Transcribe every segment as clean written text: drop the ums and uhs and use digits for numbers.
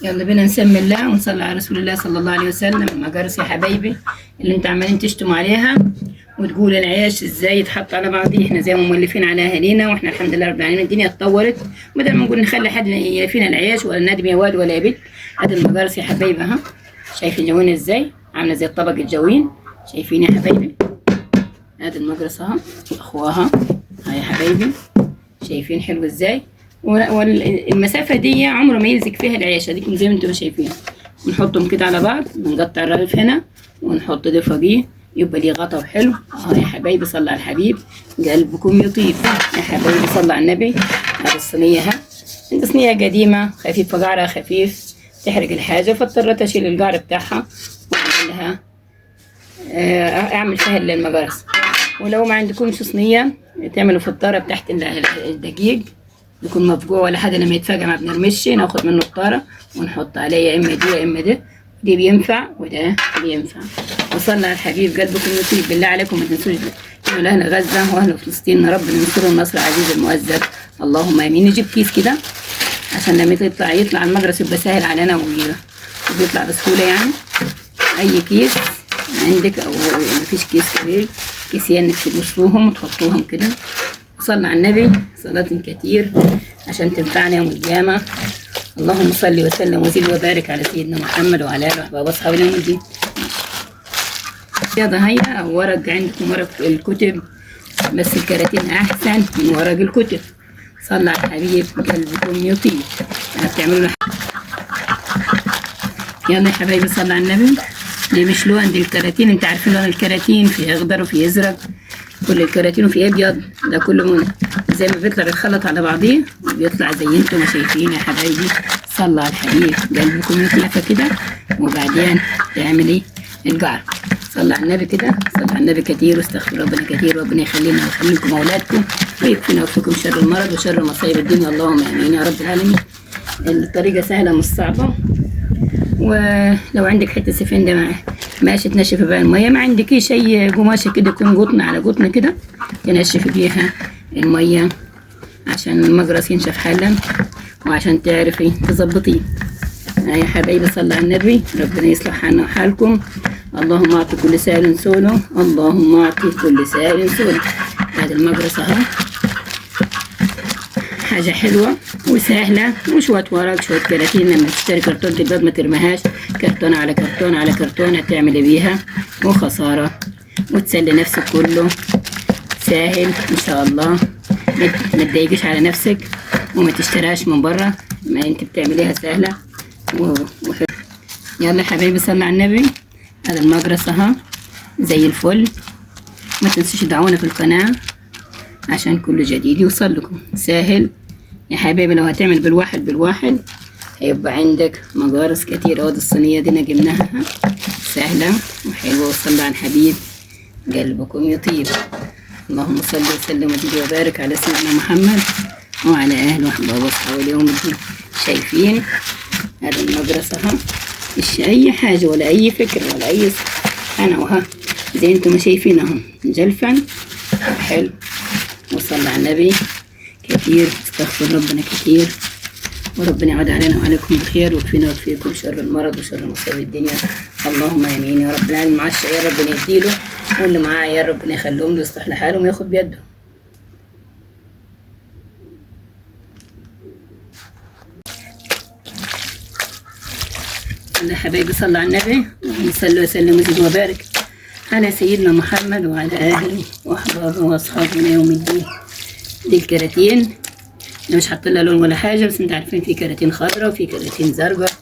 يلا بينا نسمي الله ونصلي على رسول الله صلى الله عليه وسلم. المجارس يا حبايبي اللي انتوا عمالين تشتموا عليها وتقول العيش ازاي يتحط على بعضيه، احنا زي ما مولفين على اهالينا، واحنا الحمد لله رب العالمين الدنيا اتطورت، بدل ما نقول نخلي حد يفينا العيش ولا ندم يا واد ولا يا بنت. ادي المجارس يا حبايبي اهو، شايفين جوين ازاي عامله زي الطبق الجوين، شايفين يا حبايبي؟ ادي المجرس اهو اخواها ها يا حبايبي، شايفين حلو ازاي؟ والمسافة دي عمره ما يلزق فيها العيش، اديكم زي ما انتم شايفين. نحطهم كده على بعض، نقطع الرغيف هنا ونحط ده فوقيه، يبقى ليه غطا وحلو اهو يا حبايبي. صلى على الحبيب قلبكم يطيب يا حبايبي، صلى على النبي. هذه الصينية ها، عندي صينية قديمة خفيفة قعرها خفيف تحرق الحاجة، فاضطريت اشيل القعر بتاعها واعملها اعمل فيها المجارس. ولو ما عندكمش صينية تعملوا في الطاره بتاعت الدقيق، يكون مفقوع ولا حاجة، لما يتفقع ما بنرمش، ناخد منه الطاره ونحط عليه يا اما دي يا اما ده، دي بينفع وده بينفع. وصلنا على الحبيب قلبكم يطيب. بالله عليكم ما تنسوش انه لاهل غزة واهل فلسطين ربنا ينصرهم نصر عزيز المؤزر، اللهم امين. نجيب كيس كده عشان لما يطلع المجرس يبقى سهل علينا وبيطلع بسهولة يعني. اي كيس عندك او مفيش كيس كبير، كيسين تقصوهم وتحطوهم كده. وصلنا على النبي صلاة كتير عشان تنفعنا يوم القيامة. اللهم صل وسلم وزد وبارك على سيدنا محمد وعلى آله وأصحابه وأصحابه يوم الدين. يلا هيا، أو ورق عندكم ورق الكتب، بس الكراتين أحسن من ورق الكتب. صلى على الحبيب قلبكم يطيب. بتعملوا يلا يا حبايبي صلى على النبي. دي مش لون، دي الكراتين، انت عارفين لون الكراتين، في اخضر وفي ازرق، كل الكراتين، وفي ابيض، ده كله من زي ما بيطلع بيتخلط على بعضيه وبيطلع زي انتم ما شايفين يا حبايبي. صلى على الحبيب قلبكم يطلع كده، وبعدين تعملي القعر. صلى على النبي كده، صلى على النبي كتير واستغفر ربنا كتير، ربنا يخلينا ويخلي لكم اولادكم ويكفينا ويكفيكم شر المرض وشر مصايب الدنيا، اللهم امين يا رب العالمين. الطريقة سهلة مش صعبة، ولو عندك حتة سفنجه ماشي تنشفي بيها المية، ما عندكيش اي قماشة كده يكون قطن على قطن كده تنشفي بيها المية عشان المجرس ينشف حالا وعشان تعرفي تظبطيه. يا حبايبي صلى على النبي، ربنا يصلح حالنا وحالكم. اللهم اعطي كل سائل سؤله، اللهم اعطي كل سائل سؤله. هذا المجرس اهو، حاجة حلوة وسهلة، وشوية ورق شوية كراتين. لما تشتري كرتونة البيض ما ترميهاش، كرتونة على كرتونة على كرتونة تعملي بيها وخسارة، وتسلي نفسك، كله ساهل إن شاء الله. ما تضايقيش على نفسك وما تشتريهاش من برا، ما انت بتعمليها سهلة وحلوة. يلا يا حبايبي صلي على النبي. هذا المجرس اهو زي الفل. ما تنسوش تدعونا في القناة عشان كل جديد يوصل لكم. ساهل يا حبايبي، لو هتعمل بالواحد بالواحد هيبقى عندك مجارس كتير. اهو الصينية دي جبناها سهلة وحلوة. وصلى على الحبيب قلبكم يطيب. اللهم صل وسلم وزد وبارك على سيدنا محمد وعلى اهله وأحبابه وأصحابه اليوم الدين. شايفين هذا المجرس اهو، مش اي حاجة ولا اي فكرة ولا اي انا وها زي انتم شايفين اهو، جلفا حلو. وصلى على النبي كتير، استغفر ربنا كتير، وربنا يعود علينا وعليكم بخير ويكفينا ويكفيكم شر المرض وشر مصايب الدنيا، اللهم امين يا رب العالمين. معاش يا ربنا يديله، واللي معاه يا ربنا يخليهم له يصلح لحالهم وياخد بيده. يا حبايبي صلى على النبي، اللهم صل وسلم وزد وبارك على سيدنا محمد وعلى اهله واحبابه واصحابه يوم الدين. دي الكراتين انا مش حاطه لها لون ولا حاجة، بس انتوا عارفين في كراتين خضراء وفي كراتين زرقاء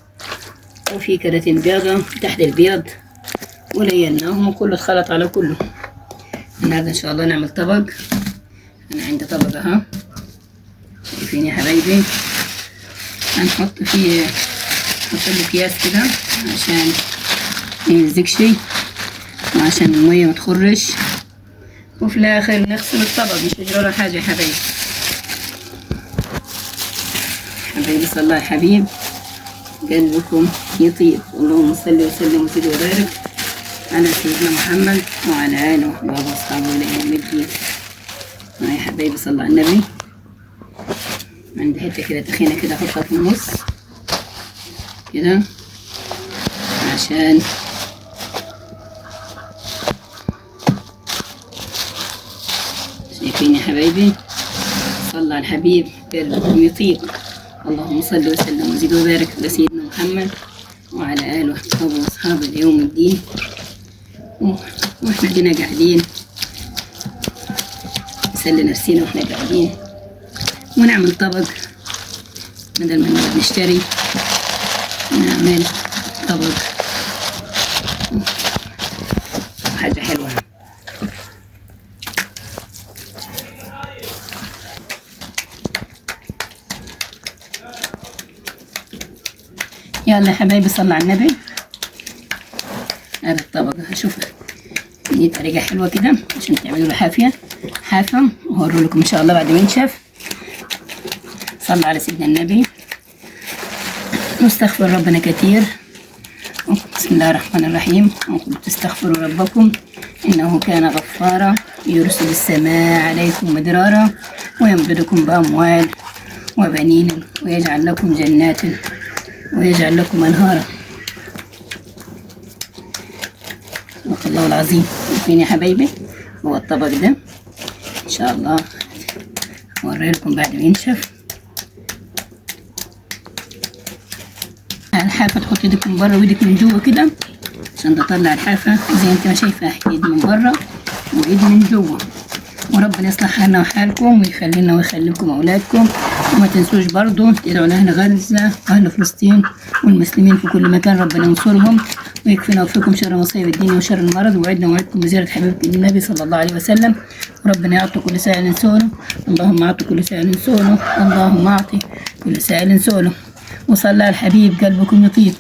وفي كراتين بيضاء تحت البيض، وليناهم وكله اتخلط على كله. النهارده ان شاء الله نعمل طبق. انا عندي طبق اهو، شايفين يا حبايبي، هنحط فيه، نحط له اكياس كده عشان ما يلزقش وعشان المية ما تخرش، وفي الاخر نغسل الطبق مش هيجرى له حاجة يا حبايبي. حبايبي صلى الله على الحبيب قلبكم يطيب. اللهم صل وسلم وزد وبارك على سيدنا محمد وعلى اله وأحبابه واصحابه الى يوم الدين. يا حبايبي صلى على النبي. عندي حتة كده تخينة كده احطها في النص. كده عشان شايفين يا حبايبي. صلى على الحبيب قلبكم يطيب. اللهم صل وسلم وزد وبارك على سيدنا محمد وعلى آله وصحبه وأصحابه ليوم الدين. واحنا دينا قاعدين نسلي نفسينا واحنا قاعدين، ونعمل طبق بدل ما نقعد نشتري، نعمل طبق حاجة حلوة. يلا يا حبايبي صلوا على النبي. هذا الطبق هشوف دي طريقة حلوة كده عشان تعملوا له حافية حافة، وهوري لكم إن شاء الله بعد ما ينشف. صلوا على سيدنا النبي، نستغفر ربنا كثير. بسم الله الرحمن الرحيم. تستغفروا ربكم إنه كان غفارا، يرسل السماء عليكم مدرارا ويمددكم بأموال وبنين ويجعل لكم جنات ويجعل لكم أنهارا. صدق الله العظيم. شايفين يا حبايبي هو الطبق ده إن شاء الله أوريه لكم بعد ما ينشف. الحافة تحط ايدك من بره وايدك من جوه كده عشان تطلع الحافة زي انت ما شايفة، ايد من بره وايد من جوه. وربنا يصلح حالنا وحالكم ويخلينا ويخليكم اولادكم. وما تنسوش برضو تدعوا لاهل غزة واهل فلسطين والمسلمين في كل مكان، ربنا ينصرهم ويكفينا ويكفيكم شر مصايب الدنيا وشر المرض. وعدنا وعدكم بزيارة حبيبة النبي صلى الله عليه وسلم. وربنا يعطي كل سائل سؤله، اللهم اعطي كل سائل سؤله، اللهم اعطي كل سائل سؤله. وصلى على الحبيب قلبكم يطيب.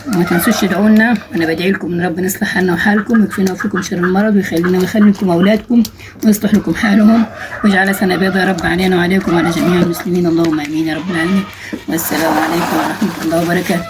وما تنسوش تدعوا لنا، وانا بدعي لكم ان ربنا يصلح حالنا وحالكم ويكفينا ويكفيكم شر المرض ويخلينا ويخلي لكم اولادكم ويصلح لكم حالهم ويجعل سنة بيضاء يا رب علينا وعليكم وعلى جميع المسلمين. اللهم امين يا رب العالمين. والسلام عليكم ورحمة الله وبركاته.